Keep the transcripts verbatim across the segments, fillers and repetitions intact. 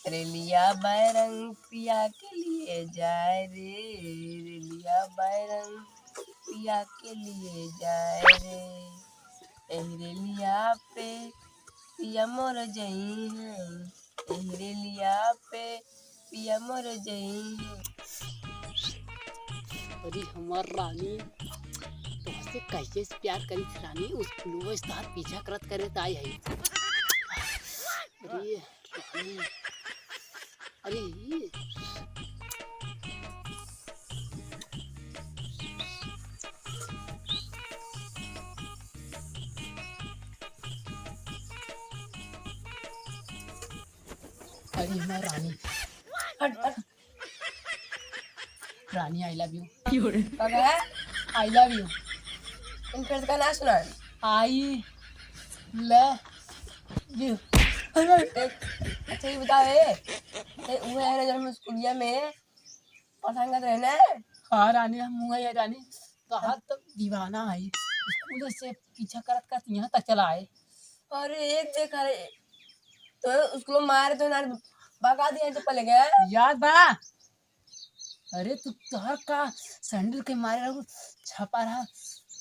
रेलिया बैरंग पिया के लिए जाए रे, रेलिया बैरंग पिया के लिए जाए रे। एही रेलिया पे पिया मोर जइहैं, एही रेलिया पे पिया मोर जइहैं। अरे हमार रानी, तोहसे कहिए से प्यार करी थी रानी, स्कूलवा से तोहार पीछा करत करत आई है। अरे रानी, अरे ये। अरे हमार रानी। हट, हट। रानी, I love you। का कहा? I love you। तुम फिर से गाना सुना। I love you। अरे, अच्छा, ये बताओ, ए, ए, वो है ना, जब हम स्कूलिया में पढ़ांगत रहे ना? हाँ रानी, हम हुआ है रानी, तोहार तो दीवाना है। स्कूल से पीछा करत करत यहाँ तक चला आए। अरे एक देख, अरे तो उसको मारे तो ना भगा दिया चप्पल लेके। याद बा? अरे तू तोहर का सैंडल के मारे रहू छपा रहा।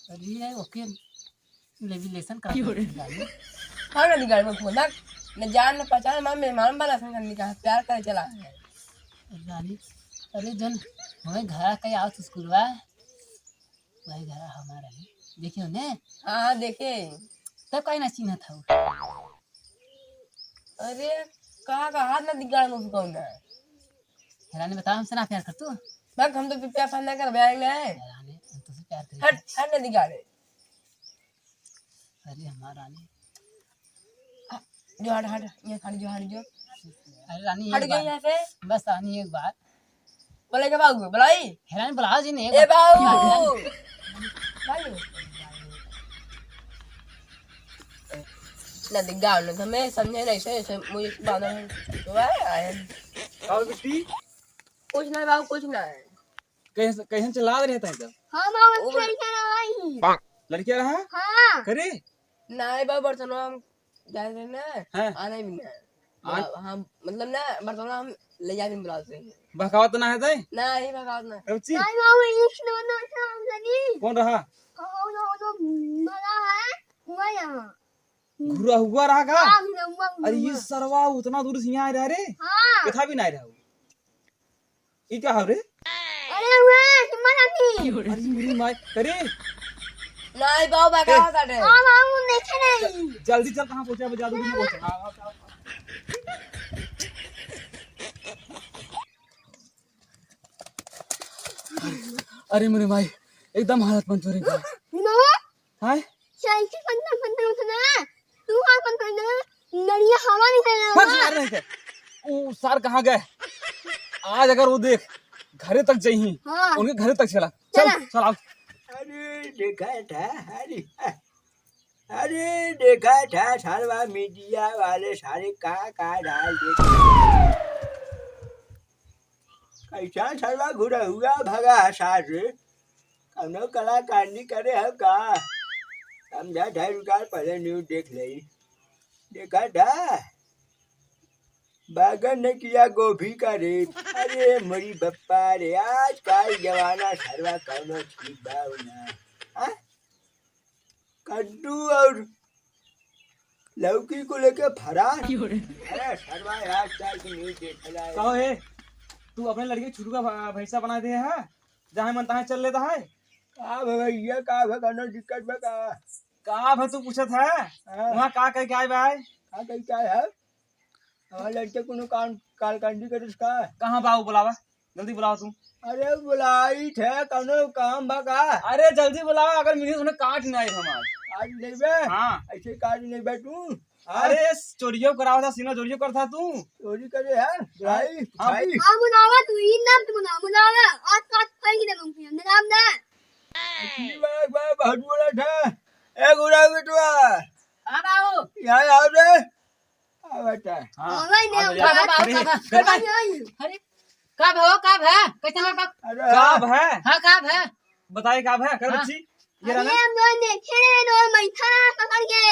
अरे ओके लेविलेशन करा क्यों रे? हम ना दिगाड़ में फोन ना, न जान न पहचान, हमार मेहमान बना संग हमनी का प्यार करे चला। रानी, अरे जन हमें घर का आवत स्कूलवा, वही घर हमारा है। देखियो ने? हाँ, हाँ, देखे। तब काहे ना चिन्हत हऊ? अरे, कहाँ का हाथ ना दिगाड़ में फुकाऊ ना। रानी, बताओ, हमसे ना प्यार कर तू? बक, हम तो प्यार ना कर, बयान ले। रानी, हम तुझसे प्यार करी। हट, हट ना दिगाड़े। अरे, हमार रानी। जो हट, हट, ये खड़ी जो, हट जो। अरे रानी, हट एक गई बार। यहाँ से। बस रानी, एक बार। बोले के बाबू, बुलाई। हे रानी, बुलाओ जी ने, एक ए बार। बाबू। भाई। ना दिख गाँव ना, हमें समझे नहीं से, से मुझे बांधा है। तो आए, आए। और बिट्टी? कुछ ना बाबू, कुछ ना है। कैसे, कैसे चला रहे थे तब? हाँ बाबू, ओ। लड़कियाँ रहा ही। लड़कियाँ रहा? हाँ। करे? नाहीं बा, बर्तनवा हम जाए रहे ना, हाँ। आने भी ना। आन- बा-, हम, मतलब ना, बर्तनवा हम ले जाए दिन बुलाते हैं। बहकावत ना है तै? नाहीं, बहकावत ना। रुचि? नाहीं बाबू, एक नंबर ना था हम सनी। कौन रहा? हाँ, वो, वो, वो बड़ा है, वो यहाँ। घुरा हुआ रहा का? हाँ, घुरा हुआ, घुरा अरे ये हुआ। सरवा उतना दूर से यहाँ आ रहा रे? हाँ। कथा भी ना रहा। ई का हव रे? अरे, उहे, हिम्मत आंटी। अरे, मेरी माई, अरे। नाहीं, बाबू, बा, का ए। होता है? हाँ, बाबू, देखे नहीं। जल्दी चल, कहाँ पहुँचा, बजा दो, पहुँचा। हाँ, हाँ, हाँ। अरे, मेरी माई, एकदम हालत बंद हो रही है। मामा, हैं? साइकिल पंचर, पंचर उठना है। तू कहाँ पंचर उठना है? लड़िया हवा निकल रहा है। बस यार, नहीं थे। वो सार कहाँ गए? आज अगर वो देख, घरे तक जइही, हाँ। उनके घरे तक चला। चल, चला। चल, आओ। अरे, देखा था, अरे, अरे, देखा था, सारवा मीडिया वाले सारे का, का डाल देते। कैसा सारवा घुरा हुआ भगा है सार रे? कौनो कलाकांडी करे हो का? समझा ढाई रुपया पहले न्यूज देख ले। देखा था? बैगन ने किया गोभी का रेट। अरे मोरी बप्पा रे, आजकल जमाना सरवा कौनो ठीक बा ना। हाँ? कद्दू और लौकी को लेके फरार। क्यों रे? अरे सरवा यार, चल के न्यूज देख ला। कहो हे, तू अपने लड़के के छुटका भ-, भैंसा बना दे है, जहाँ मन तहाँ चल लेता है। का भैया, का भगवान दिक्कत बा का? का भा तू पूछत है? हाँ। वहाँ का कह के आए बा? का कह के आए है? हमार लड़के कोनो काम, कालकांडी करिस का? कहाँ बा उ? बुलावा, जल्दी बुलावा तू। अरे बुलाई थे, कौनो काम बा का? अरे जल्दी बुलावा, अगर मिली तो उन्हें काट नहीं हमार। काट नहीं बे? हाँ। ऐसे काट नहीं बे तू? हाँ? अरे चोरियो करावा था, सीना चोरियो करता तू। चोरी करे है? हाँ। भाई, हाँ। भाई। हाँ, मुनावा तू, ई नाम तो मुना-, मुनावा, आज काट पाएगी ना तुम, नाम ना। ई बा, बा, बहुत बड़ा था। ए गुड़ा बेटवा। हाँ बाबू। यहाँ आओ रे। आ बेटा। हाँ। हाँ, भाई, आ नहीं, बेटा। बाबू, बाबू, अरे, बाबू, अरे, बाबू, अरे। अरे। कब हो, कब है? कैसे लड़का? अरे कब है? हाँ, कब है? बताइए कब है? कर हाँ। बच्ची, ये रहा अरे ना? हम लोग देखे रहे, दो बैठा रहा पकड़ के।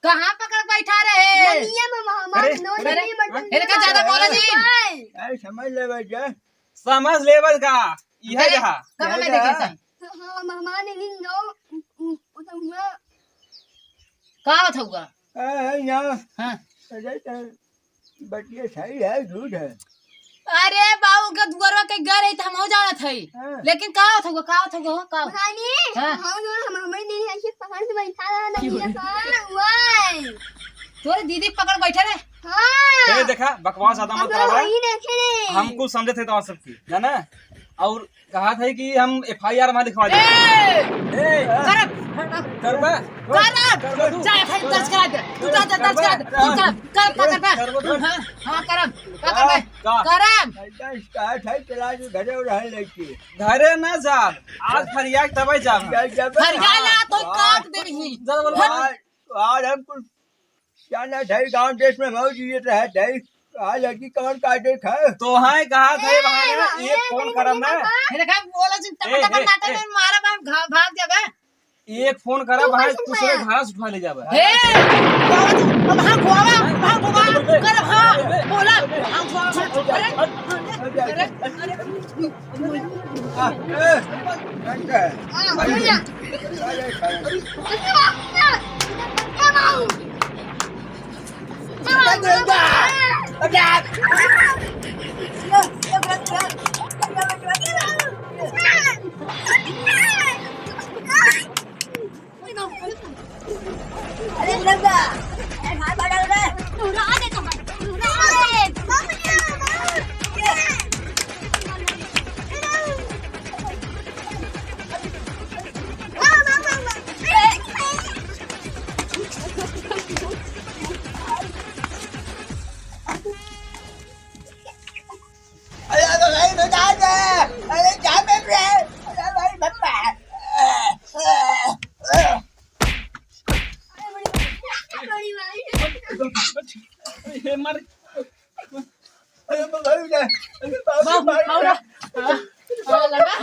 कहाँ पकड़ बैठा रहे? नदिया में, हम अरे, लोग अरे, नदिया में अरे, इनका ज्यादा बोला जी। भाई। अरे समझ ले भाई जा। समझ ले बस का, यह अरे, जहाँ। कब यह हमें जहाँ। देखे सही? हाँ, मेहमान एक दिन जो, उ, उ, उठा हुआ। का होत हुआ? ए, ए, यहाँ। हाँ। अरे, तो बतिया सही है, झूठ है? अरे, बाबू के दुआरवा के गए रही, तो हम हो जानत हई। हाँ। लेकिन का होत हुआ, का होत हुआ, का होत? रानी, हाँ। हम लोग, हम, हमारे दिन ऐसे पहाड़ से बैठा रहा, नहीं रहा, वही। तोरे दीदी पकड़ बैठे रे। हाँ। ए, देखा, बकवास ज्यादा मत हम लोग करा। वही देखे रे। हम कुछ समझे थे तो सबकी, जाना? और कहा था कि हम एफ आई आर वहाँ लिखवा देंगे। ए! ए! करब। करबा? करब। करबा तू? जा, एफ आई आर दर्ज करा दे। तू जा, जा, दर्ज करा दे। तू करब। करब, करब, करब। करबा तू? हाँ, हाँ, करब। का करबे? का? करब। ऐसा स्टार्ट है, चला जो घरे और रहन लेके। घरे ना जा। आज फरिया के तबे जा। जा, जा, फरिया ना, तो हाँ। काट देबही। ज्यादा बोल। आज, आज हम कुछ जाना था, गाँव देश में मौज ये रहत है। आज लड़की कौन का देख है? तो हाँ, कहा था, ए, वहाँ ना, ए, एक ए, फोन ए, करब ना। ए, देखा, बोला जिन टपा ए, टपा ए, नाटे ए। में मारा, भाग, भाग जाबे। एक फोन करब, तू भाई, कैसे दूसरे खाया? घर से उठा ले जाबे। हे, बाबा जी, अब हाँ, गोवा, हाँ, गोवा, करब, हाँ, बोला, हाँ, गोवा, अरे, अरे, अरे, अरे, आ, ए, अच्छा। हाँ, बोला। अरे, अरे, भाई, बता दे। अरे, क्या कर रहे हैं? अरे, भाई, बप्पा। अरे, मार। अरे, भाई, अरे, बाप रे, बाप रे। हाँ, हाँ, लगा।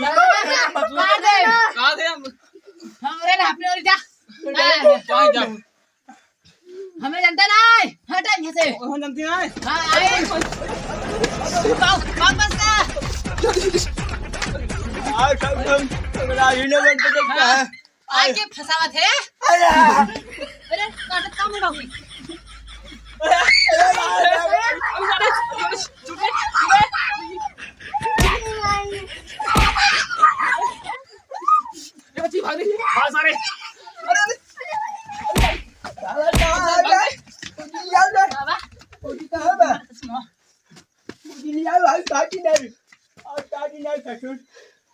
लगा, लगा। मार दे। कहाँ थे हम? हमरे ना, अपने ओर जा। कहाँ जाओ? हमें जनता ना है, हट यहाँ से। हम जनती ना है। हाँ, आए। बाप, वापस आ। आज सब हम राजी ने बन के देखता है। आके फंसावत है। अरे। अरे, काटत काम है बाबू। अरे, अरे, अरे, अरे। ये बच्ची भाग रही है। हाँ, सारे। अरे, अरे। साला कहाँ है? बाबा। वो जी कहाँ बा? वो जी नहीं आया भाई, काटी नहीं। और काटी नहीं ससुर।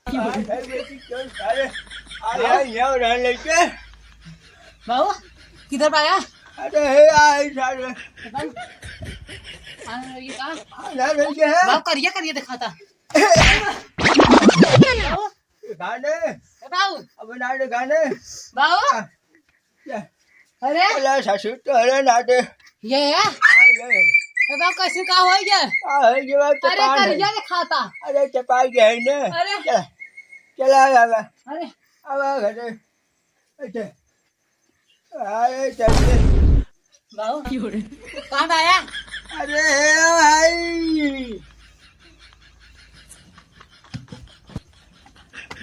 आ, घर में की क्यों सारे? आ, हाँ? यहाँ, यहाँ रहने लगे। बाबू, किधर भागा? अरे, हे, आ, ई सारे। हाँ, ये कहाँ? आ, यहाँ रहने के है। बाबू, करिया, करिया दिखाता। बाबू, गाने। ए बाऊ। अब ना रे गाने। बाऊ। आ, या। अरे। अरे ससुर तो अरे ना दे। ये है? हाँ, ये। ए बाऊ, कैसे का हो गया? का हो गया बाऊ, अरे चपा करिया नहीं। दिखाता। अरे चपा गया है ना। अरे। चला, चला बाबा। अरे। अब आ घरे। अच्छा। अरे, चल के। बाऊ, कहाँ आया? अरे, हे भाई।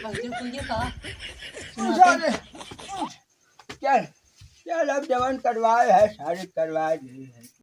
भाई, तू ये कहा? अरे, चल, चल, अब जवन करवाए है, सारे करवा दिए हैं।